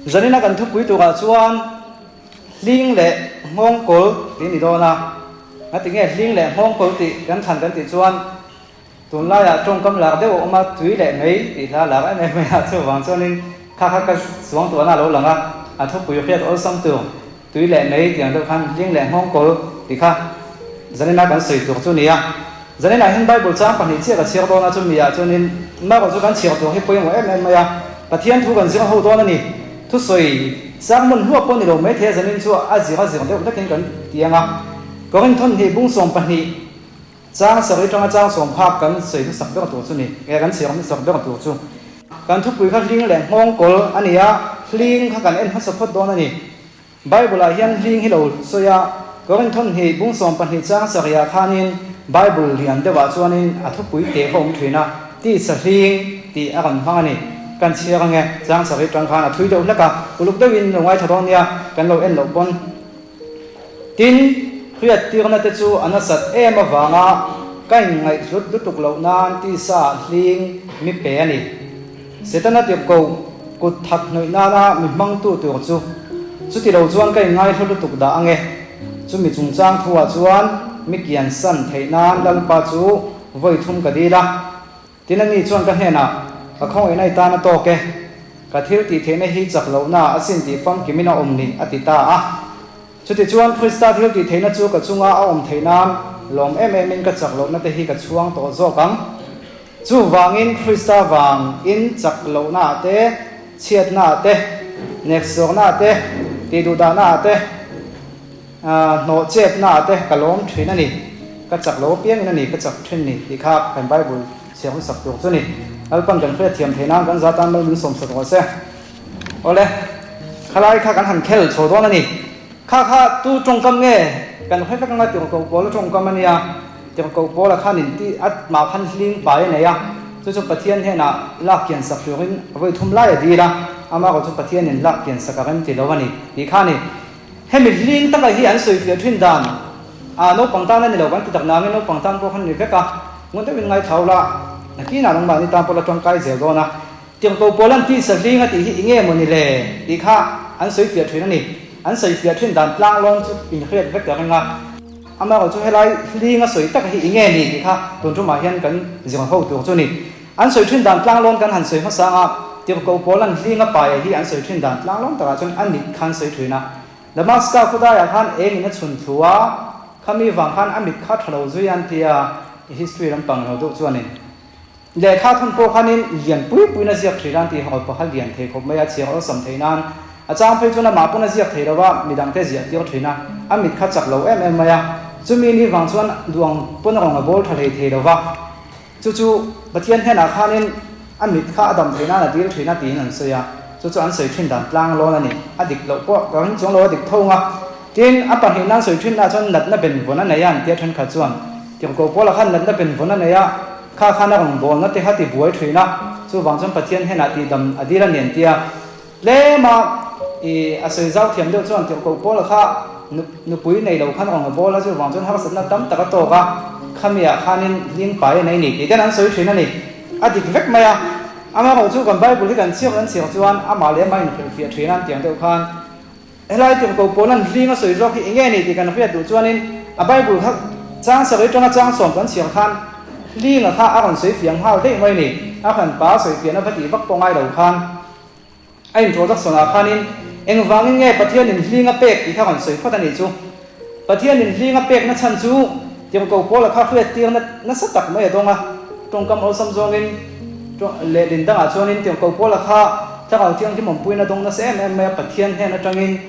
Zanina kan thupui turah chuan hling leh nghawngkawl tih a ni dawn a. Ngatinge hling leh nghawngkawl tih kan thlan kan tih chuan Tunlaiah tawngkam lar deuh a awm a, tui leh mei tih hla lar em em mai a, chuvang chuanin kha kha ka chuang tuahna a lo lang a, a thupui hriat awlsam tur tui leh mei tih ang deuh khan hling leh nghawngkawl tih kha zanina kan sawi tur chu nia. Zaninah hian Bible chang pahnih chiah ka chhiar dawn a, chumi ah chuanin erawh chu kan chhiar tur hi pawimawh em em mai a, Pathian thu kan zir ho dawn a ni. Thusawi sermon hluak pawh ni lo maithei a, zanin chu a zir a zir deuh hlekin kan ti ang a, Korinthon hnih bung 12. Chang sarih atanga chang sawm phak kan sawi hmasak ber tur chu ni, nge kan chhiar hmasak ber tur chu. Kan thupui kha hling leh nghawngkawl a ni a, hling kha kan en hmasa phawt dawn a ni. Bible ah hian hling hi lo sawi a, Korinthon hnih bung 12 chang sarihah khanin Bible lian deuhah chuanin a thupui teh kha awm thin a, tisa hling tih a rawn hmang a ni. Kan chhiar ange, chang sarih atang khan a thui deuh hlek a, uluk deuhin lo ngaithla dawn nia, kan lo en loh pawn. Tin, hriattirna te chu a nasat em avanga ka inngaihhlut lutuk loh nan tisa hling mi pe a ni. Setana tirhko kut that hnawih nana mi hmangtu tur chu chuti lo chuan ka inngaihlu lutuk dah ange. Chumi chungchang thuah chuan mi kiansan theih nan Lalpa chu vawi thum ka dil a. Tin ani chuan ka hnenah, Ka khawngaihna i tan a tawk e. Ka thil tih theihna hi chak lohna a sin tih famkimin a awm ni, a ti ta a. Chutichuan Krista thil tih theihna chu ka chunga a awm theih nan lawm em emin ka chak lohna te hi ka chhuang tawh zawk ang. Chuvangin Krista vangin chak lohnaah te, chhiatnaah te, neksawrnaah te, tihduhdahnaah te, Hnawh chepnaah te ka lawm thin a ni, ka chak lo apiangin a ni ka chak thin ni tih kha kan Bible chhiar hmasak tur chu a ni. Lalpan kan hriatthiam theih nan kan za tan mal min sawmsak rawh se. Awle, khalai kha kan han khel chho dawn a ni. Kha kha tu tawngkam nge kan hre vek anga tirhkoh pawla tawngkam a nia, tirhkoh pawla khan in ti a mah khan hling pai a nei a, chu chu Pathian hnenah lak kian sak turin vawi thum lai a dil a, amaherawhchu Pathianin lak kian sak a rem ti lo a ni tih kha a ni. Hemi hling taka hi an sawi fiah thin dan a naupang tan a ni lo kan ti tak nangin naupang tan pawh khan ni vek a, ngun deuhin ngaithlau la, nakinah nangmahni tan pawh la tangkai zel dawn a, tirhkoh pawl an tisa hling a tih hi i nge maw ni le tih kha an sawi fiah thin a ni. An sawi fiah thin dan tlang lawn chu inhriat vek ta reng a, amaherawhchu helai hling a sawi taka hi i nge ni tih kha tun tumah hian kan zir ho tur chu a ni. An sawi thin dan tlang lawn kan han sawi hmasa ang a, tirhkoh pawl an hling a paia hi an sawi thin dan tlang lawn takah chuan a mit khan sawi thin a. Damaska khawdaiah khan eng in a chhun thlu a, khami vang khan a mit kha tha lo zui an ti a, history lampang lo deuh chuanin lehkha thawn pawh khanin lian pui puiin a ziak thin a an ti hawl pakhat lian thei khawp mai a, chhiar awlsam thei nan a chang phei chuan amah pawn a ziak thei lo a, midangte ziah tir thin a, a mit kha chak lo em em mai a, chumi ni vang chuan duang pawn rawng a bawl tha hlei thei lo va. Chu chu Pathian hnenah khanin a mit kha a dam theih nan a dil thin a tiin an sawi a, chu chu an sawi thin dan tlang lawn a ni. A dik loh pawh ka ring chuang lo a dik tho nga. Tin, a pahnih nan sawi thin lah chuan natna benvawn a nei a an tia thenkhat chuan tirhkoh pawlah khan natna benvawn a nei a, kha khan a rawn bawlna te kha ti buai thin a, chuvang chuan Pathian hnenah tihdam a dil a ni an tia. Tlema i a sawi zau thiam deuh chuan tirhkoh Paula kha nupui nei lo khan rawn a bawl a, chuvang chuan harsatna tam tak a tawk a, khamiah khanin hling pai a nei ni tih ten an sawi thin a ni. A dik vek mai a, amaherawh chu kan Bible hi kan chhiar kan chhiar chuan amah leh amah inhrilhfiah thin a, tiang deuh khan helai tirhkoh Paula'n hling a sawi zawk hi eng nge ni tih kan hriat duh chuanin a Bible kha chang sarih atanga chang sawm kan chhiar khan hlinga kha a rawn sawi fiah nghal daih mai a ni. A hranpa sawi fiahna va tih vak pawh ngai lo khan. A introduction ah khanin engvangin nge Pathianin hling a pek tih kha rawn sawi phawt a nih chu. Pathianin hling a pekna chhan chu tirhkoh Paula kha hriattirna nasa tak mai a dawng a, tawngkam awlsam zawngin lehlin dangah chuanin tirhkoh Paula kha Thlarau Thianghlim awmpuiin a dawng nasa em em mai a, Pathian hnen atangin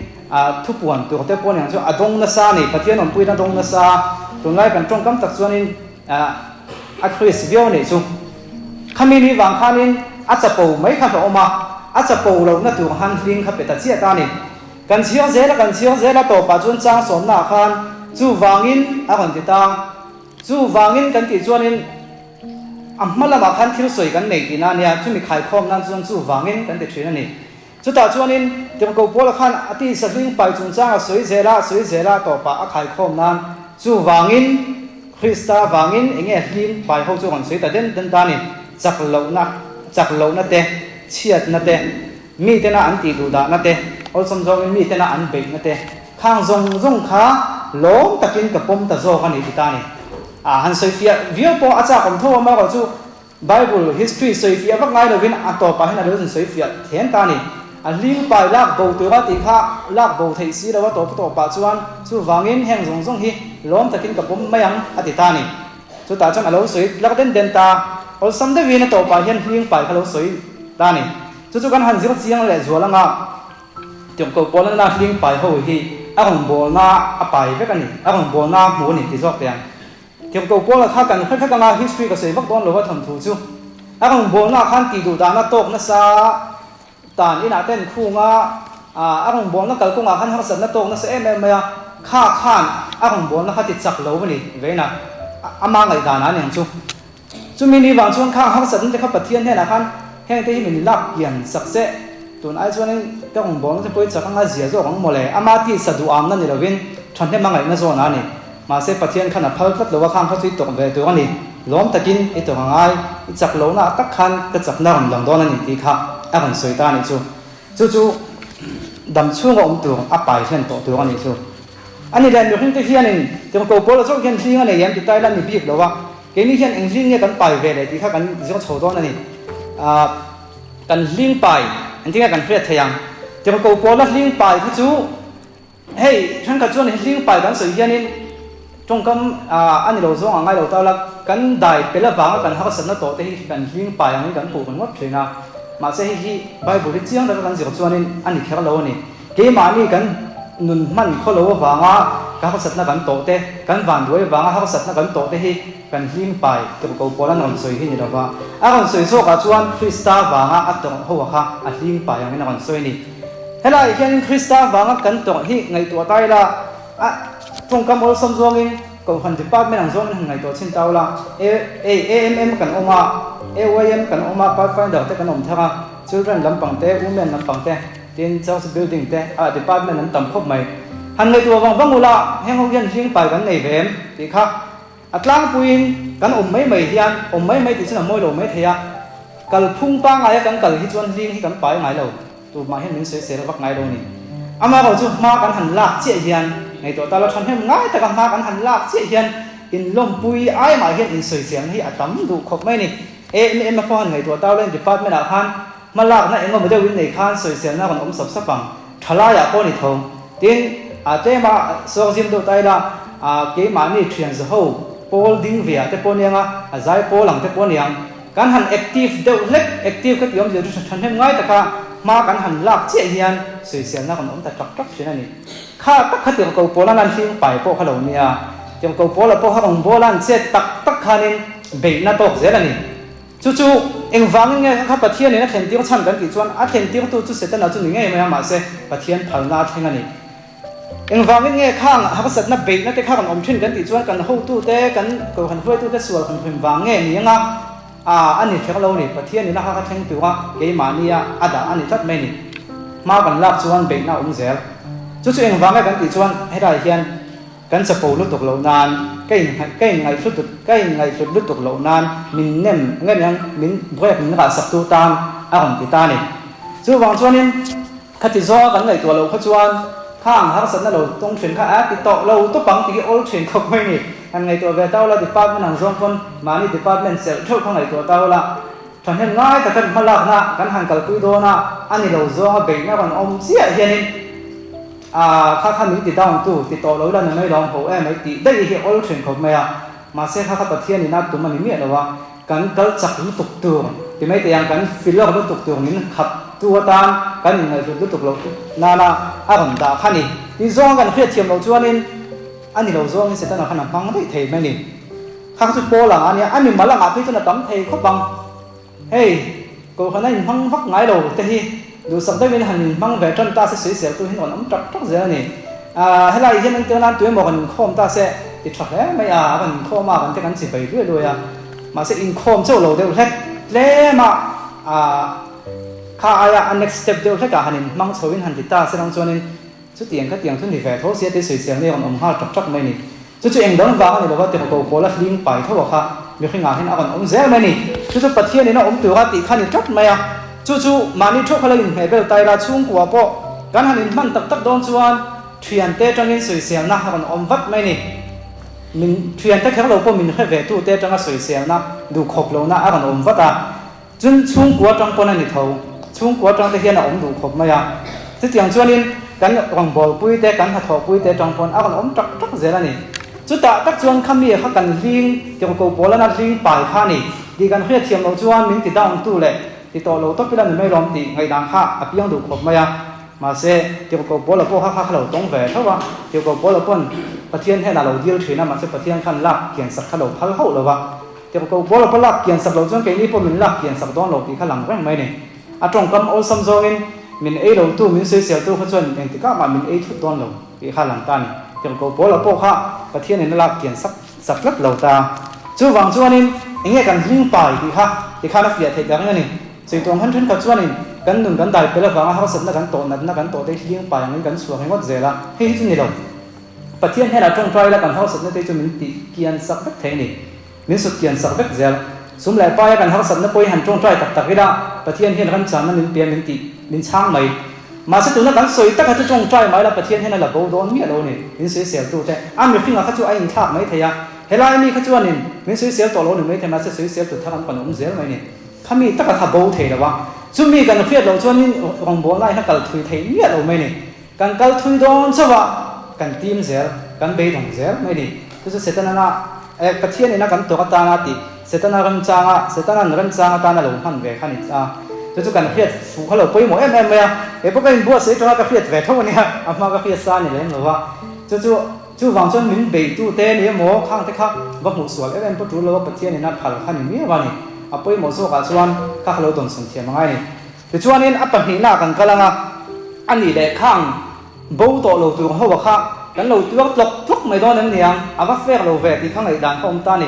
thupuan tur te pawh aniang chu a dawng nasa a ni, Pathian awmpuiin a dawng nasa a, tunlai kan tawngkam tak chuanin a Chris viau a nih chu. Khami ni vang khanin a chapo mai kha hlawh awm a, a chapo lohna tur han hling kha pe ta chiah ta a ni. Kan chhiar zel a, kan chhiar zel a, tawpah chuan chang sawmnaah khan chuvangin a rawn ti ta. Chuvangin kan tih chuanin a hma lamah khan thil sawi kan nei tihna a nia, chumi khaikhawm nan chuan chuvangin kan ti thin a ni. Chutah chuanin Tirhkoh Paula khan a tisa hling pai chungchang a sawi zel a, a sawi zel a, tawpah a khaikhawm nan chuvangin Krista vangin eng nge hling pai ho chu rawn sawi ta den den ta a ni, chak lohna, chak lohna te, chhiatna te, Mi tena an tih duh dahna te, awlsam zawngin mi tena an beihna te, khang zawng zawng kha lawm takin ka pawm ta zawk a ni ti ta a ni. A han sawi fiah viau pawh a chak awm tho a, amaherawh chu Bible history sawi fiah vak ngai lovin a tawpah hian a lo zin sawi fiah then ta a ni. A hling pai lak bo tura tih kha lak bo theih si lo a tawp tawpah chuan chuvangin heng zawng zawng hi lawm takin ka pawm mai ang a ti ta a ni. Chutah chuan a lo sawi lak den den ta. Awlsam deuhin a tawpah hian hling pai kha lo sawi ta a ni. Chu chu kan han zir chiang leh zual anga Tirhkoh Paulana hling pai ho hi a rawn bawlna a pai vek a ni, a rawn bawlna a hmu a ni ti zawk teh ang. Tirhkoh Paula kha kan hre vek anga history ka sawi vak dawn lo a thawnthu chu a rawn bawlna khan tih duh dahna tawk nasa tan inah ten khunga a rawn bawlna kalkawngah khan harsatna tawk nasa em em mai a, kha khan a rawn bawlna kha ti chak lo a ni veina ama ngaihdan a ni ang chu. Chumi ni vang chuan khang harsatna te kha Pathian hnenah khan heng te hi min lak kian sak se, tun ai chuanin ka rawn bawlna te pawh hi chak anga zia zawk ang mawle, ama tisa duhamna ni lovin thahnem a ngaihna zawn a ni. Mahse Pathian khan a phal tlat lo a, khang kha chu i tawrh ve tur a ni, lawm takin i tawrh a ngai, i chak lohna ah tak khan ka chakna rawn lang dawn a ni tih kha a rawn sawi ta a nih chu. Chu chu dam chhunga awm tur a pai hlen tawh tur a nih chu. A ni leh mihring te hianin Tirhkoh Paula zawk hian hling a nei em ti ta ila ni bik lo a, keini hian eng hling nge kan pai ve leh tih kha kan zir chho dawn a ni. Ahh kan hling pai engtin nge kan hriat thei ang? Tirhkoh Paula hling pai kha chu hei thenkhat chuan hling pai kan sawi hianin tawngkam a ni lo zawng a ngai lo ta la, kan dai pel avanga kan harsatna tawh te hi kan hling pai angin kan puh ringawt thin a, mahse hei hi Bible hi chiang taka kan zir chuanin a ni kher lo a ni. Keimahni kan nun hman khaw lo avanga ka harsatna kan tawh te, kan vanduai avanga harsatna kan tawh te hi kan hlim pai tirhkoh pawl an rawn sawi hi ni lova. A rawn sawi zawkah chuan Krista vanga a tawrh ho kha a hlim pai angin a rawn sawi a ni. Helaiah hianin Krista vanga kan tawrh hi ngaihtuah ta ila, a tawngkam awlsam zawngin Kohhran Department ang zawngin han ngaihtuah chhin ta ula, AMM kan awm a, AYM kan awm a, Pathfinder te kan awm thar a, Children lampang te, Women lampang te, Tin, Church building te ah department an tam khawp mai. Han ngaihtuah vang vang ula, heng ho hian hling pai kan nei ve em? tih kha a tlangpuiin kan awm mai mai hian awm mai mai tih chuan a mawi lo mai thei a. Kalphung pangaia kan kal hi chuan hling hi kan pai ngai lo, tumah hian min sawisel vak ngai lo a ni. Amaherawhchu chu hma kan han lak chiah hian, ngaihtuah ta la thahnem ngai taka hma kan han lak chiah hian inlawmpui aimah hian insawiselna hi a tam duh khawp mai a ni. AMM a pawh han ngaihtuah ta ula in department ah khan Hmalakna eng emaw deuhin nei khan sawiselna rawn awm sap sap ang. Thalaiah pawh ni tho. Tin, a tlema suak zim deuh ta ila, a keimahni thian zaho pawl ding ve ah te pawh aniang a, a zai pawl ang te pawh aniang. Kan han active deuh hlek, active ka tih awmzia chu thahnem ngai taka hma kan han lak chiah hian sawiselna rawn awm ta ṭak ṭak thin a ni. Kha tak kha tirhkoh pawla nan hling pai pawh kha lo nia. Tirhkoh pawla pawh kha rawn bawla an chet tak tak khanin beihna tawk zel a ni. Chu chu engvangin nge kha Pathianin a thlentir chhan kan tih chuan a thlentirtu chu Setana chu ni ngei mai a, mahse Pathian phalna a thleng a ni. Engvangin nge khang harsatna beihna te kha rawn awm thin kan tih chuan kan hotute, kan kohhran hruaitute sual hrim hrim vang nge ni anga a a ni kher lo ni. Pathianin a kha kha thleng tura keimahnia a dah a ni tlat mai ni. Hma kan lak chuan beihna a awm zel. Chu chu engvang nge kan tih chuan helaiah hian Kan chapo lutuk loh nan, ka in ka in ngaihhlut ka in ngaihhlut lutuk loh nan min nem nge niang min break min rah sak tu tan a rawn ti ta a ni. Chuvang chuanin khati zawnga kan ngaihtuah loh kha chuan khang harsatna lo tawng thin kha a ti tawh lo tawp ang tih hi awl thin khawp mai ni. Han ngaihtuah ve ta ula department ang zawng pawn mahni department chelh theuh kha ngaihtuah ta ula thahnem ngai taka hmalakna kan han kalpui dawn a, a ni lo zawnga beihna rawn awm chiah hianin A, kha kha min ti down tu, ti tawh lo ila ni mai lawm ho em ai tih daih hi awl thin khawp mai a. Mahse kha kha Pathian in a tum a ni miah lo a, kan kal chak lutuk tur, ti mai teh ang kan filawr lutuk tur min khap tu atan kan inngaihhlut lutuk loh nana a rawn dah kha ni. Tih zawng kan hriat thiam loh chuanin a ni lo zawngin Setana khan a hmang daih thei mai ni. Kha kha chu Paul ang a nia, a mimal angah phei chuan a tam thei khawp ang. Hei, Kohhran a inhmang vak ngai lo te hi duhsak deuhin han inhmang ve tan ta se sawisel tu hi an awm tak tak zel a ni. Aaa helai hian entir nan tuemaw kan inkhawm ta se ti tha hle mai a, a kan inkhawm a kan te kan chi bai luai luai a, mahse inkhawm chauh lo deuh hlek tlem a aaa kha aia a next step deuh hlekah han inhmang chhoin han ti ta se lang chuanin chutiang khatiang chu ni ve tho sia tih sawisel nei rawn awm nghal tak tak mai a ni. Chu chu eng dang vang a ni lova ti ko pawl a hling pai tho a kha mihringah hian a rawn awm zel mai a ni. Chu chu Pathianin a awm tura tih kha a ni tlat mai a. Chu chu mahni theuh kha lo inhmeh bel ta ila, chhungkua pawh kan han inhman tak tak dawn chuan thiante atangin sawiselna a rawn awm vat mai ni. Min thiante kher lo pawh min hre ve tute atanga sawiselna duhkhawp lohna a rawn awm vat a. Chun chhungkua atang pawn a ni tho. Chhungkua atang te hian a awm duh khawp mai a. Chutiang chuanin kan rawngbawlpui te, kan hnathawhpui te atang pawn a rawn awm tak tak zel a ni. Chutah tak chuan kha mi kha kan hling tirhko pawlana hling pai kha a ni tih kan hriat thiam loh chuan min ti down tu leh ti tawh lo tawp ila ni mai lawm tih ngaihdan kha a piang duh khawp mai a. Mahse, tirhko pawla pawh kha kha kha lo tawng ve tho a. Tirhko pawla pawn Pathian hnenah lo dil thin a, mahse Pathian khan lak kian sak kha lo phal hauh lo va. Tirhkoh Paula pawh lak kian sak loh chuan keini pawh min lak kian sak dawn lo tih kha lang reng mai a ni. A tawngkam awlsam zawngin min ei lotu, min sawiseltu kha chuan engtikah mah min ei thut dawn lo tih kha lang ta a ni. Tirhkoh Paula pawh kha Pathianin a lak kian sak sak tlat lo ta. Chuvang chuanin enge kan hling pai tih kha tikhan a fiah theih ta reng a ni. Chei tuang han thenkhat chuanin kan nun kan dai pel avanga harsatna kan tawh natna kan tawh te hi hling pai angin kan chhuah ringawt zel a, hei hi chu ni lo. Pathian hnenah tawngtai ila kan harsatna te chu min tih kian sak vek thei a ni. Min sut kian sak vek zel. Sum leh paia kan harsatna pawhin han tawngtai tak tak ila Pathian hian remchanna min pe a min tih min chhang mai. Mahse tuna kan sawi taka chu tawngtai mai ila Pathian hian a la bo dawn miah lo a ni. Min sawisel tu te a mihringah kha chu a inthlak mai thei a. Helai mi kha chuanin min sawisel tawh lo ni mai thei mahse sawisel tu thar an pan awm zel mai a ni. Khami taka kha bo thei lo a. Chumi kan hriat loh chuanin rawngbawlna hian a kal thui thei miah lo mai a ni. Kan kal thui dawn chauh a, kan tim zel, kan beidawng zel mai a ni. Chu chu Setana eh Pathian ina kan tawk atana tih Setana remchanga, Setana'n remchang atana lo hman ve kha a ni a. Chu chu kan hriat fuh kha lo pawimawh em em mai a. Kei pawh ka inbuatsaih atanga ka hriat ve tho a nia, a hma ka hriat sa a ni lem lo va. Chu chu chuvang chuan min beitute ni emaw khang te kha va hmuh sual em em pawh tul lo a, Pathian ina phal kha ni miau a ni. A pawimawh zawkah chuan kha kha lo dawnsawn thiam a ngai a ni. Tichuanin a pahnihna kan kal anga, a nih leh khang bo tawh lo tur ho a kha kan lo tuar tlawk tlawk mai dawn em niang, a va fair lo ve tih kha ngaihdan ka awm ta a ni.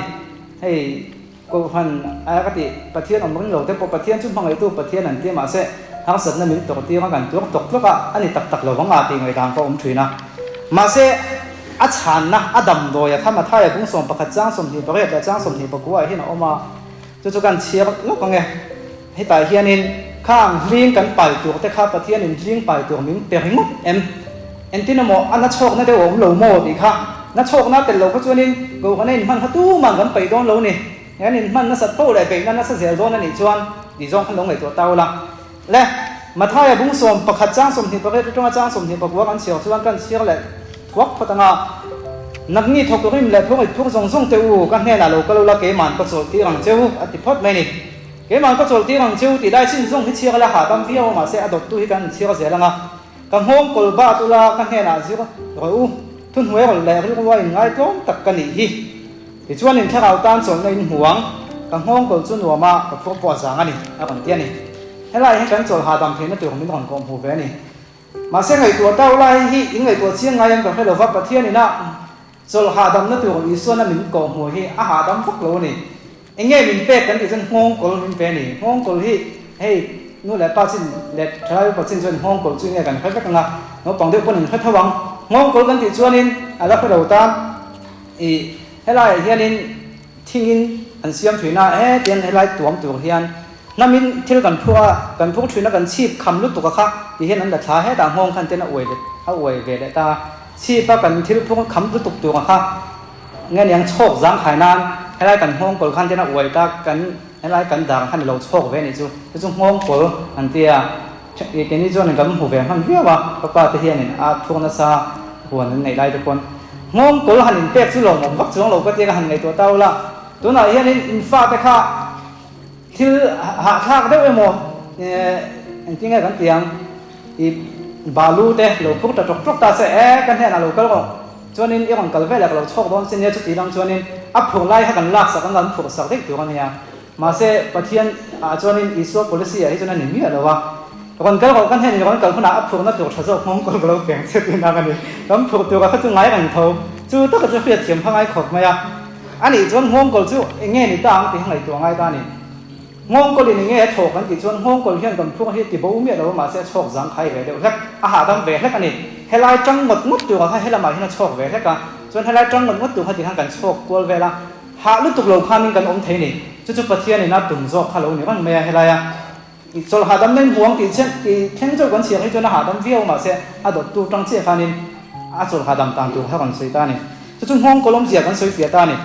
Hei Kohhran aia ka tih Pathian awm ring lo te pawh Pathian chu hmangaihtu Pathian an ti a mahse harsatna min tawrh tir a kan tuar tlawk tlawk a, a ni tak tak lo vang a tih ngaihdan ka awm thin a. Mahse a chhanna a damdawi a kha Mathaia bung 11 chang 28 leh chang 29 ah hian a awm a, chu chu kan chhiar lawk ang e. Hetah hianin khang hling kan pai tur te kha Pathianin hling pai tur min pe ringawt em? Engtin emaw a nachhawkna deuh a awm lo maw tih kha nachhawkna tel lo kha chuanin Kohhran a inhman kha tuman kan peih dawn lo ni. Kan inhman nasat poh leh beihna nasa zel dawn a nih chuan tih zawng khan lo ngaihtuah ta ula. Le, Mathaia bung 11 chang 28 atanga chang 29 kan chhiar chuan kan chhiar leh thuak phawt anga Nangni thawk rim leh phawngit phur zawng zawng te u, ka hnenah lo kal ula keiman ka chawlh tir ang cheu a ti phawt mai ni. Keimah ka chawlh tir ang cheu tih lai chin zawng hi chhiar la hahdam viau a mahse a dawttu hi kan inchhiar zel ang a. Ka nghawng kawl bat ula ka hnenah zir rawh u, thuhnuai rawlh leh rilrua in ngaitlawm tak ka nih hi. Tichuan in thlarau tan chawlhna in hmu ang, ka nghawng kawl chu nuam a, ka phur pawh a zang a ni, a rawn ti a ni. Helai hian kan chawlh hahdam theihna tur min rawn kawhhmuh ve a ni. Mahse ngaihtuah ta ula hei hi in ngaihtuah chiang ngai ang ka hre lova Pathian ina Chawlh hahdamna tur Isuana min kawhhmuh hi a hahdam vak lo a ni. Eng nge min pek kan tih chuan nghawngkawl min pe a ni. Nghawngkawl hi hei nu leh pa chin leh thalai upa chin chuan nghawngkawl chu eng nge kan hre vek ang a, naupang deuh pawn in hre tho ang. Nghawngkawl kan tih chuanin a la hre lo tan ih helaiah hianin thingin an siam thin a, hetiang helai tuam tur hian hnamin thil kan phur a, kan phur thin a kan chhip kham lutuk a kha ti hian an la thla hetah nghawng khan ten a uai leh a uai ve leh ta a. Chhip a kan thil phur kham lutuk tur a kha nge niang chhawk zang khai nan helai kan nghawng kawl khan ten a uai ta kan helai kan dar khan ilo chhawk ve anih chu chu chu nghawng kawl an ti a keini chuan kan hmu ve hman viau a ka pa te hianin a thur nasa huan an neih lai te pawn nghawng kawl han in pek chu lawmawm vak chuang lo ka tia ka han ngaihtuah ta ula tunah hianin in fate kha Thil hahthlak deuh emaw engtin nge kan ti ang i balu te lo phur ta tawk tawk ta se e ka hnenah lo kal rawh chuanin i rawn kal veleh ka lo chhawk dawn che nia chuti lang chuanin a phur lai kha kan lak sak ang kan phur sak daih tur a nia mahse Pathian ah chuanin Isua policy ah hi chuan a ni miah lo a rawn kal rawh ka hnen i rawn kal hunah a phurna tur tha zawk nghawng kawl ka lo peng che tih nak a ni kan phur tur a kha chu ngai reng tho chu taka chu hriatthiam kha ngai khawp mai a. A nih chuan nghawngkawl chu eng nge ni ta ang tih kha ngaihtuah ngai ta a ni. Nghawngkawlin eng nge a thawk kan tih chuan nghawngkawl hian kan phur hi ti bo miah lo a mahse a chhawk zang khai ve deuh hlek, a hahdam ve hlek a ni. Helai tang ngawt ngawt tur kha helamah hian a chhawk ve hlek a, chuan helai tang ngawt ngawt tur kha ti khan kan chhawk kual vel a, hah lutuk lo khanin kan awm thei a ni. Chu chu Pathianin a tum zawk kha lo ni reng mai a helaia. Chawlh hahdamna in hmuang tih chiah tih thleng chauh kan chhiar hi chuan a hahdam viau mahse a dawttu tang chiah khanin a chawlh hahdam tan tur kha kan sawi ta a ni. Chu chu nghawngkawl awmzia kan sawi fiah ta a ni.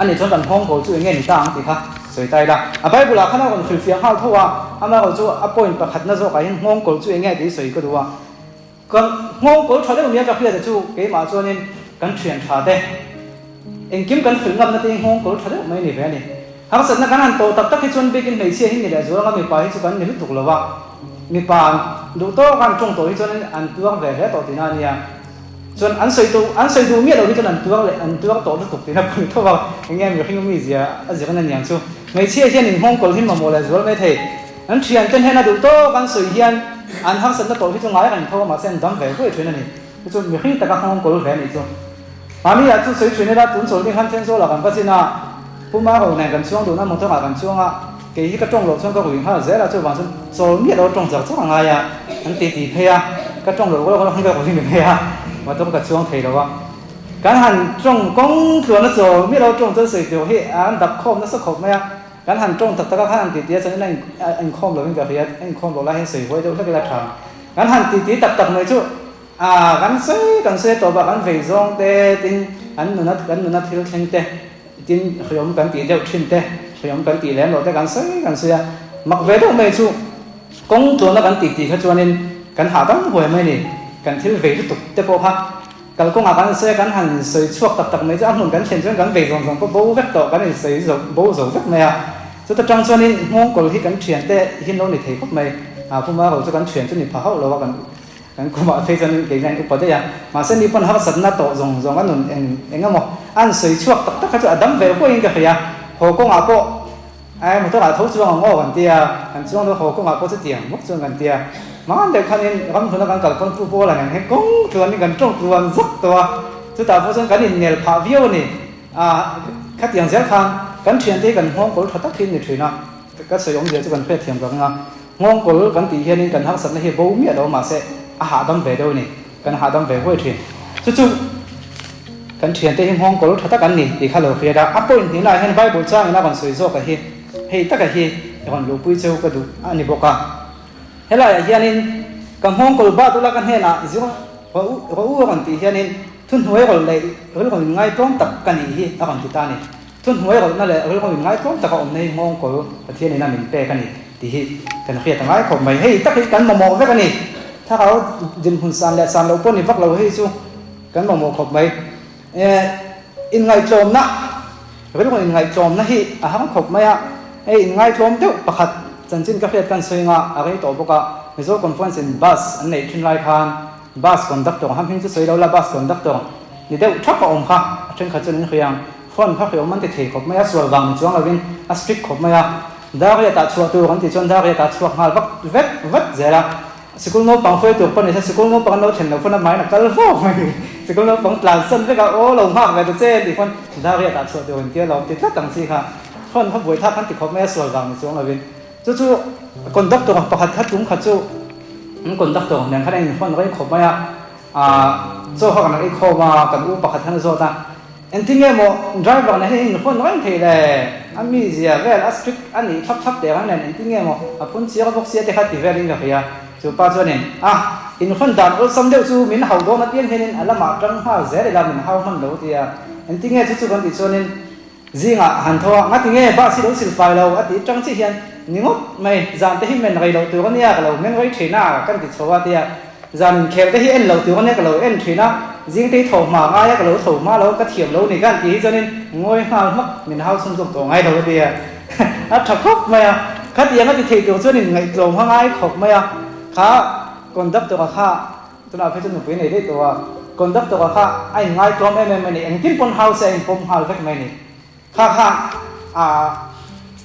Ani chuan kan nghawngkawl chu eng nge ni ta ang tih kha sawi ta ila. A Bible ah khan a rawn hrilhfiah nghal tho a, amaherawh chu a point pakhatna zawkah hian nghawngkawl chu eng nge tih sawi ka duh a. Ka nghawngkawl tha deuh nia ka hriat a chu keimah chuanin kan thian tha te engkim kan hrilh ngamna te hi nghawngkawl tha deuh mai ni ve a ni. Harsatna kan han tawh tak tak hi chuan bikin hmeichhia hi ni leh zual anga mipa hi chu kan ni lutuk lo a, mipa duh tawk a an tawng tawh hi chuanin an tuar ve hle tawh tihna a nia. Chuan an sawi duh an sawi duh miah lo hi chuan an tuar leh an tuar tawh lutuk tihna pawh ni tho a, enge mihring mizia a zirna niang chu. Hmeichhia hian inghawngkawl hi mamawh leh zual mai thei. An thiante hnena duh tawk an sawi hian an harsatna tawh hi chu ngai reng tho a, mahse an dam ve huai thin a ni. Chu chu mihring taka nghawngkawl ve a nih chu. Mahni ah chu sawi thin ila, tun chawl ding khan Thenzawl ah kan va chin a, Pu Maro nen kan chuang dun a, motor ah kan chuang a, kei hi ka tawng loh chuan ka rui nghal zel a, chuvang chuan chawl miah lo tawng char char a ngai a, an ti ti phei a, ka tawng loh rual rual khan ka rui ni mai a, motor ka chuang thei lo a. Kan han tawng kawng tluan a chawl miah lo tawng chuan sawi tur hi an dap khawm nasa khawp mai a. Kan han tawng tak tak a, khan han titi a chuan in a inkhawm lovin ka hria, a inkhawm loh lai hian sawi huai deuh hlek ila tha. Kan han titi tak tak mai chu ah kan sawi kan sawi tawp a, kan vei zawng te tin an nuna kan nuna thil thleng te tin hriawm kan tih deuh thin te, hriawm kan tih lem loh te kan sawi kan sawi a. Mak ve deuh mai chu kawng tluana kan titi kha chuanin kan hahdam huai mai a ni, kan thil vei lutuk te pawh kha. Kalkawngah kan sawi a, kan han sawi chhuak tak tak mai chu a hmun kan thlen chuan kan vei zawng zawng pawh bo vek tawh, kan insawi zo bo zo vek mai a. Chuta tang chuanin nghawngkawl hi kan thiante hi an lo ni thei khawp mai. A Puma ro chu kan thian chu ni pha hauh lo a, kan kan kumah phei chuan kei hian upa daih a. Mahse ni pawn harsatna tawh zawng zawng a nun eng eng emaw a han sawi chhuak tak tak kha chu a dam ve huaiin ka hria. Haw kawngah pawh Ai motor ah tho chuang ang aw kan ti a, kan chuang dawn haw kawngah pawh chutiang bawk chuan kan ti a. Hman deuh khanin ramhluna kan kal pawn pu Paula nen hian kawng tluanin kan tawng tluan zak tawh a, chutah pawh chuan kan innel phah viau a ni. Ah khatiang zel khan kan thiante hi kan nghawngkawl tha tak hi an ni thin a, ka sawi awmzia chu kan hriatthiam ka ring a. Nghawngkawl kan tih hianin kan harsatna hi bo miah lo mahse a hahdam ve deuh a ni. Kan hahdam ve huai thin. Chu chu kan thiante hi nghawngkawl tha tak an ni tih kha lo hriat a. A point hnihnaah hian Bible changin a rawn sawi zawk a hi, hei taka hi rawn luhpui cheu ka duh a ni bawk a. Helaiah hianin ka nghawngkawl bat ula ka hnenah zir rawh u rawh u a rawn tih hianin thuhnuai rawlh leh rilru inngaitawm tak ka nih hi a rawn ti ta a ni. Thuhnuai rawlhna leh rilru inngaitawm taka awmna hi nghawngkawl Pathianin a min pek a ni. Tih hi kan hriat a ngai khawp mai. Hei tak hi kan mamawh vek a ni. Thlarau dinhmun san leh san loh pawh ni vak lo hei chu kan mamawh khawp mai. Inngaihtlawmna, rilru inngaihtlawmna hi a hang khawp mai a. Hei inngaihtlawm deuh pakhat chanchin ka hriat kan sawi anga a rei tawh bawk a. Mizo Conference in bus an neih thin lai khan bus conductor ham hming chu sawi lo la bus conductor ni deuh thap a awm kha a thenkhat chuan in hria ang. Phone kha hriawm an ti thei khawp mai a, sual vang ni chuang lovin a strict khawp mai a. Dariat ah chhuah tur an tih chuan Dariat ah chhuak nghal vak vet vat zel a. Sikul naupang hruai tur pawh ni se sikul naupang an lo thlen loh pawn a hmaiin a kal vau mai. Sikul naupang tlan san vek a, aw lo nghak ve ta che an tih pawn Dariat ah chhuah tur in tia lo ti tlat ang chi kha. Phone kha buai thlak an ti khawp mai a, sual vang ni chuang lovin. Chu chu conductor pakhat kha tum kha chu an conductor nen khan an inphone rei khawp mai a. Aaa chaw kha kan rak ikhawm a, kan u pakhat khan a zawt a. Engtin nge maw driver nen hian in hawn reng thei le? A mizia vel a strict a nih thlap thlap teh reng nen engtin nge maw a phun chiang bawk sia te kha ti velin ka hria. Chu pa chuanin a in hawn dan awlsam deuh chu min hau dawn apiang hianin a lamah tang nghal zel ila min hau hman lo tia. Engtin nge chu chu kan tih chuanin Zingah han tho a, ngati nge bus hi lo sil fai lo a tih tang chiah hian ni ngawt mai, zan te hi men rei loh tur a nia ka lo meng rei thin a kan ti chho a tia, zan inkhel te hi en loh tur a nia ka lo en thin a, zing te hi tho hma ngai a ka lo tho hma lo ka thiam lo ni kan tih hi chuanin ngawi nghal hmak min hau chhunzawm tawh ngai lo a tia, a tha khawp mai a, khatiang a ti thei tur chuanin ngaihtlawm kha ngai khawp mai a, kha conductor a kha. Tunah phei chu nupui nei daih tawh a, conductor a kha a inngaitawm em em a ni, engtin pawn house a inpawm nghal vek mai a ni. Kha kha ah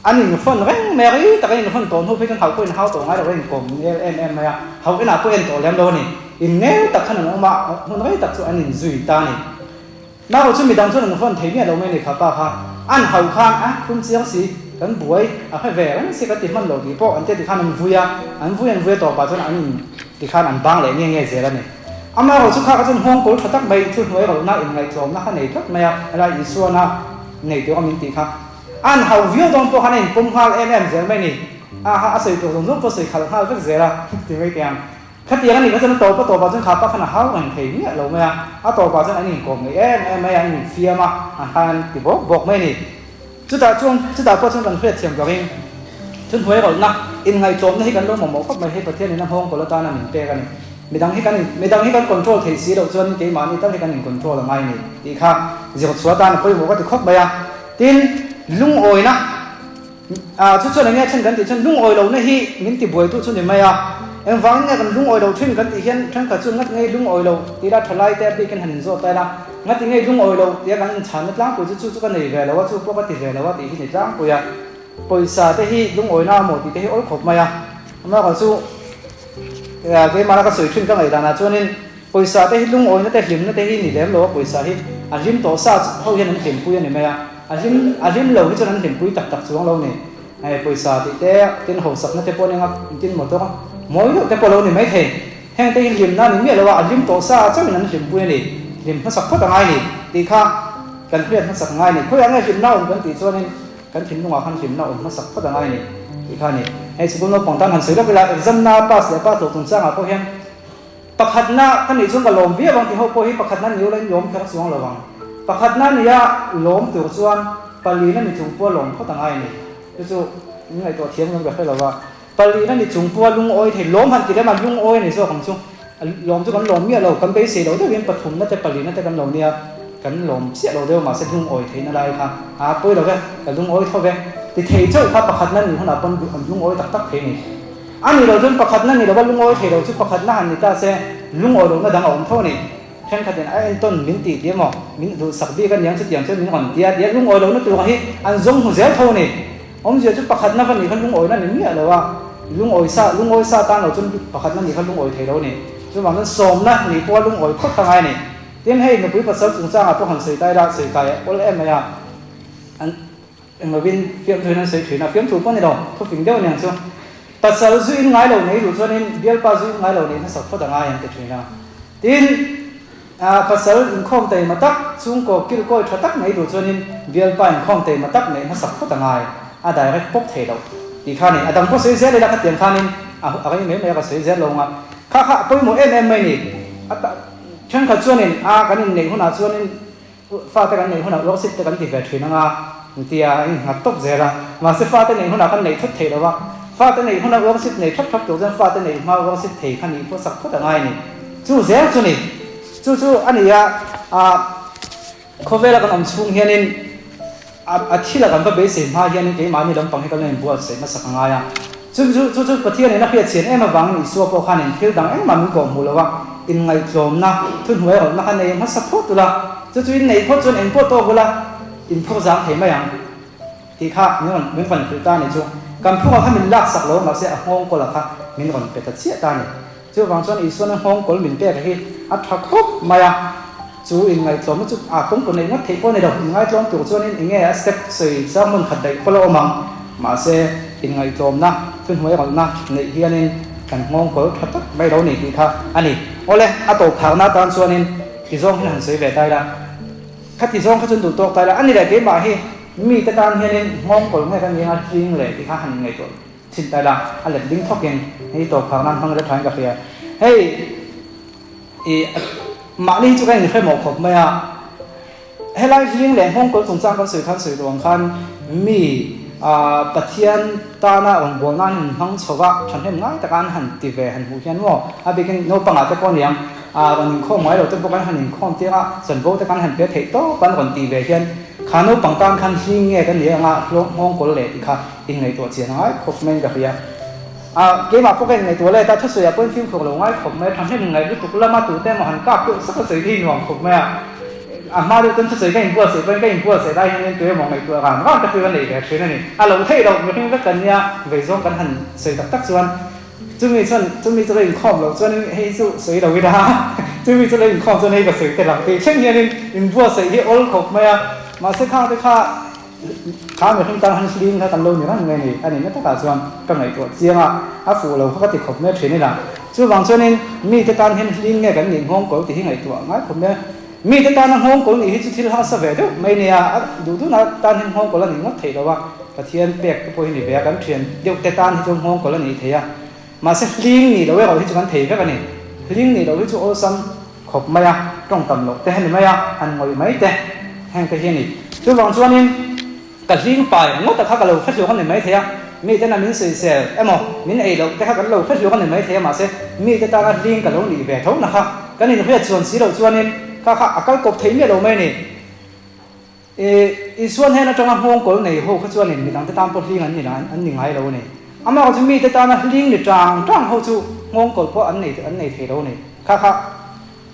an inhawn reng mai a, rei tak an inhawn tawh hnu phei chuan hau pawh inhau tawh ngai lo a inkawm nel em em mai a, hau enah pawh en tawh lem lo a ni. Innel tak khan an awm a, hmun rei tak chu an inzui ta a ni. Nau chu midang chuan an hawn thei miah lo mai ni kha pa kha an hau khan a phun chiang si kan buai a hre ve reng si kan ti hman lo tih pawh an tia ti khan an vui a an vui an vui a tawpah chuan an in ti khan an bang leh nge nge zel a ni. Amaherawhchu kha kha chuan nghawng kawl tha tak mai thu hnuai rawlhna inngaihtlawmna kha nei tlat mai a helai Isuana nei tur a min tih kha an hau viau dawn pawh khan a inpawm nghal em em zel mai ni. A ha, a sawi tur zawng zawng pawh sawi khalh nghal vek zel a, ti mai teh ang. Khatiang a nih kha chuan a tawp a tawpah chuan kha pa khan a hau reng thei miah lo mai a, a tawpah chuan an inkawm ngei em em mai a, an infiam a, an han ti bawk bawk mai a ni. Chutah chuan, chutah pawh chuan kan hriatthiam vangin thunhnuai rawlhna, inngaihtlawmna hi kan lo mamawh khawp mai, hei Pathianin a nghawng kawl atana min pek a ni. Midang hi kan in, midang hi kan control thei si loh chuanin keimahni tal hi kan in control a ngai a ni tih kha zirchhuah atan a pawimawh ka ti khawp mai a. Tin, lungawina, Ah, chu chuan enge then kan tih chuan lungawi lohna hi min ti buaitu chu ni mai a. Engvangin nge kan lungawi lo thin kan tih hian thenkhat chuan ngati ngei lungawi lo tih la thalai te a bikin han inzawt ta ila, ngati ngei lungawi lo tia kan inchhanna tlangpui chu chu chu ka nei ve lo a, chu pawh ka ti ve lo a tih hi ni tlangpui a. Pawisa te hi lungawina a maw tih te hi awl khawp mai a. Amaherawhchu keimahna ka sawi thin ka ngaihdanah chuanin Pawisa te hi lungawina te hlimna te hi ni lem lo a, pawisa hi a hlim tawh sa ho hian an hlimpui a ni mai a, a hlim a hlim lo hi chuan an hlimpui tak tak chuang lo ni. Hei pawisa tih te tin hausakna te pawh a ni anga tin motor mawi deuh te pawh lo ni mai thei. Heng te hi hlimna a ni miah lo a, a hlim tawh sa chauhin an hlimpui a ni. Hlim hmasak phawt a ngai ni tih kha kan hriat hmasak a ngai ni. Khawiah nge hlimna awm kan tih chuanin kan thinlungah khan hlimna awm hmasak phawt a ngai ni tih kha a ni. Hei sikul naupang tan han sawi lawk ila exam na pass leh pass loh chungchangah pawh hian Pakhatna ka nih chuan ka lawm viau ang tih ho pawh hi pakhatna ni ula in lawm kher chuang lo ang. Pakhatna nia lawm tur chuan palina ni chung pawha lawm phawt a ngai a ni. Chu chu min ngaihtuah thiam ngam ka hre lo a. Palina ni chung pawha lungawi thei lawm han ti lem a, lungawi a ni zawk ang chu. Lawm chu kan lawm miah lo, kan beisei lo deuhin pathumna te palina te kan lo nia, kan lawm chiah lo deuh mahse lungawi theihna lai kha a pawi lo ve, ka lungawi tho ve ti thei chauh kha pakhatna ni hunah pawn an lungawi tak tak thei a ni. A ni lo chuan pakhatna ni lova lungawi thei lo chu pakhatna han ni ta se, lungawi lohna dang a awm tho a ni. Thenkhatin a entawn min tih tih emaw, min duhsak bik a niang chutiang chuan min rawn ti a tia lungawi lohna tur hi an zawng hmu zel tho a ni. Awmzia chu pakhatna va nih kha lungawina ni miah lo a, lungawi sa lungawi sa tan lo chuan pakhatna nih kha lungawi thei lo a ni. Chuvang chuan sawmna nih pawha lungawi phawt kha ngai a ni. Tin hei nupui pasal chungchangah pawh han sawi ta ila, sawi kai awl em mai a. An. Englovin fiamthu in an sawi thin a, fiamthu pawh a ni lo, thufing deuh aniang chu. Pasal zu in ngai lo nei duh chuanin bialpa zu in ngai lo nei hmasak phawt a ngai an ti thin a. Tin, pasal inkhawm taima tak, chhungkaw kilkawi tha tak nei duh chuanin bialpa inkhawm taima tak neih hmasak phawt a ngai, a direct pawp thei lo tih kha a ni. A dang pawh sawi zel ila khatiang khanin a rei mai mai a ka sawi zel lo ang a, kha kha a pawimawh em em mai a ni. A thenkhat chuanin a kan inneih hunah chuanin Fate kan neih hunah worship te kan ti ve thin anga tia a innghat tawp zel a, mahse fate neih hunah kan neih thut theih lo a, fate neih hunah worship nei thap thap tur chuan fate neih hma worship thei kha nih pawh sak phawt a ngai a ni. Chu zel chu ni. Chu chu a ni a, ah khawvela kan awm chhung hianin a a thila kan va beisei hma hianin keimahni lampang hi kan lo inbuatsaih hmasak a ngai a. Chu chu chu chu Pathianin a hriatchhian em avangin Isua pawh khanin thil dang engmah min kawh hmuh lo a, inngaihtlawmna, thuhnuai rawlhna kha nei hmasa phawt ula, chu chu in neih phawt chuan engpawh tawk ula, in phur zang thei mai ang tih kha min rawn min rawn hrilh ta a ni chu. Kan phurah kha min laksak lo mahse a nghawngkawla kha min rawn pe ta chiah ta a ni. Chuvang chuan Isuan a nghawngkawl min pek hi a tha khawp mai a, chu inngaihtlawmna chu a kawngkaw neih ngawt theih pawh a ni lo. Inngaihtlawm tur chuanin eng nge a step sawi sermon khat daih pawh la awm ang. Mahse, inngaihtlawmna, thuhnuai rawlhna neih hianin kan nghawngkawl tha tak mai lo ni tih kha a ni. Awle, a tawp tharna atan chuanin tizawng hian han sawi ve ta ila. Khati zawng kha chuan duh tawk ta ila, a ni leh keimah hi mite tan hianin nghawngkawl nge ka ni anga hling leh tih kha han inngaihtuah Chhin ta ila, a let ding thawkin hei tawp phak nan hmang ila thain ka hria. Hei i mahni hi chu ka inhre mawh khawp mai a, helai hling leh nghawngkawl chungchang kan sawi khan sawi duh ang khan mi Pathian tana rawngbâwl nan han hmang chho va, thahnem ngai taka an han ti ve han hmuh hian maw, a bikin naupangah te pawh aniang rawn inkhawm ngai lo te pawh kan han inkhawm tir a, chanvo te kan han pe theih tawp an rawn tih ve hian kha naupang tan khan hling nge ka ni anga nghawngkawl leh tih kha Inngaihtuah chian a ngai khawp maiin ka hria. A, keimah pawh ka inngaihtuah let a, thusawiah pawhin fimkhur lo ngai khawp mai a, thahnem ngaih lutuk lama tute emaw han kap deuh sak a sawi hi nuam khawp mai a. A hma deuh chuan thusawi ka inbuatsaih pawhin ka inbuatsaih lai hianin tu emaw ngaihtuah ran ran ka thil a nei ve thin a ni. A lo theih loh mihring vek kan nia, vei zawng kan han sawi tak tak chuan chumi chuan chumi chu lo inkhawm loh chuanin hei chu sawi lo ila, chumi chu lo inkhawm chuan hei ka sawi tel ang tih thleng hianin inbuatsaih hi awl khawp mai a. Mahse khangte kha Kha mihring tan han hlim kha kan lo ni reng mai a ni. A nihna takah chuan ka ngaihtuah chiang a, a fuh lo kha ka ti khawp mai thin ila. Chuvang chuanin mite tan hian hlim nge kan nih nghawngkawl tih hi ngaihtuah ngai khawp mai a. Mite tana nghawngkawl nih hi chu thil harsa ve deuh mai nia, a duh duhna tan hian nghawngkawl a nih ngawt theih lo a. Pathian pek te pawh hi ni ve a, kan thian deuh te tan hi chuan nghawngkawl a nih thei a. Mahse hling nih loh erawh hi chu kan thei vek a ni. Hling nih loh hi chu awlsam khawp mai a, tawng tam loh te a ni mai a, han ngawih mai te heng te hi a ni. Chuvang chuanin ka hling pai ngawt a kha ka lo hre hluak a ni mai thei a, mite na min sawisel emaw min ei loh te kha kan lo hre hluak a ni mai thei a, mahse mite tana hling ka lo nih ve tho na kha kan inhriat chuan si loh chuanin kha kha a kal kawp thei miah lo mai a ni. Isua hnen atanga nghawngkawl nei ho kha chuanin midangte tan pawh hling an ni an ni ngai lo a ni. Amaherawh chu mite tana hling ni tang tang ho chu nghawngkawl pawh an nei an nei thei lo a ni. Kha kha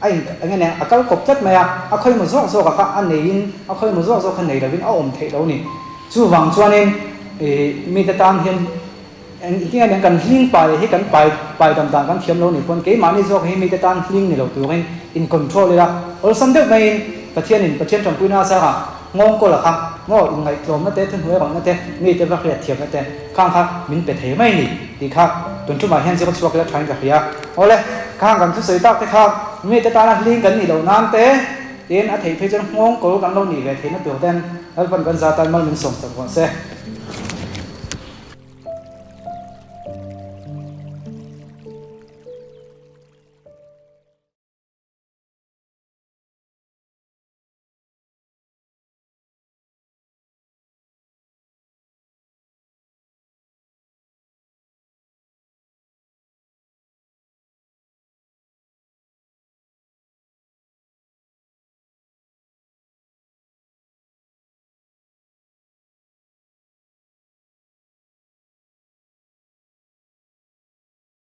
a in eng nge a kal kawp tlat mai a, a khawimaw zawk zawk a kha a neiin a khawimaw zawk zawk kha nei lovin a awm theih lo a ni. Chuvang chuanin mite tan hian Engtin nge kan hling pai hi kan pai pai dam dan kan thiam lo nih pawn keimahni zawk hi mite tan hling ni lo turin in control ila awlsam deuh maiin Pathianin Pathian tanpuina a sangah nghawng kawl a kha maw inngaihtlawmna te thuhnuai rawhna te mite va hriat thiamna te khang kha min pe thei mai ni tih kha tun tumah hian zir chhuak ila thain ka hria. Awle, khang kan thusawi tak te kha mite tana hling kan nih loh nan te tin a theih phei chuan nghawng kawl kan lo nih ve theihna tur ten Lalpan kan za tan mal min sawm chak rawh se.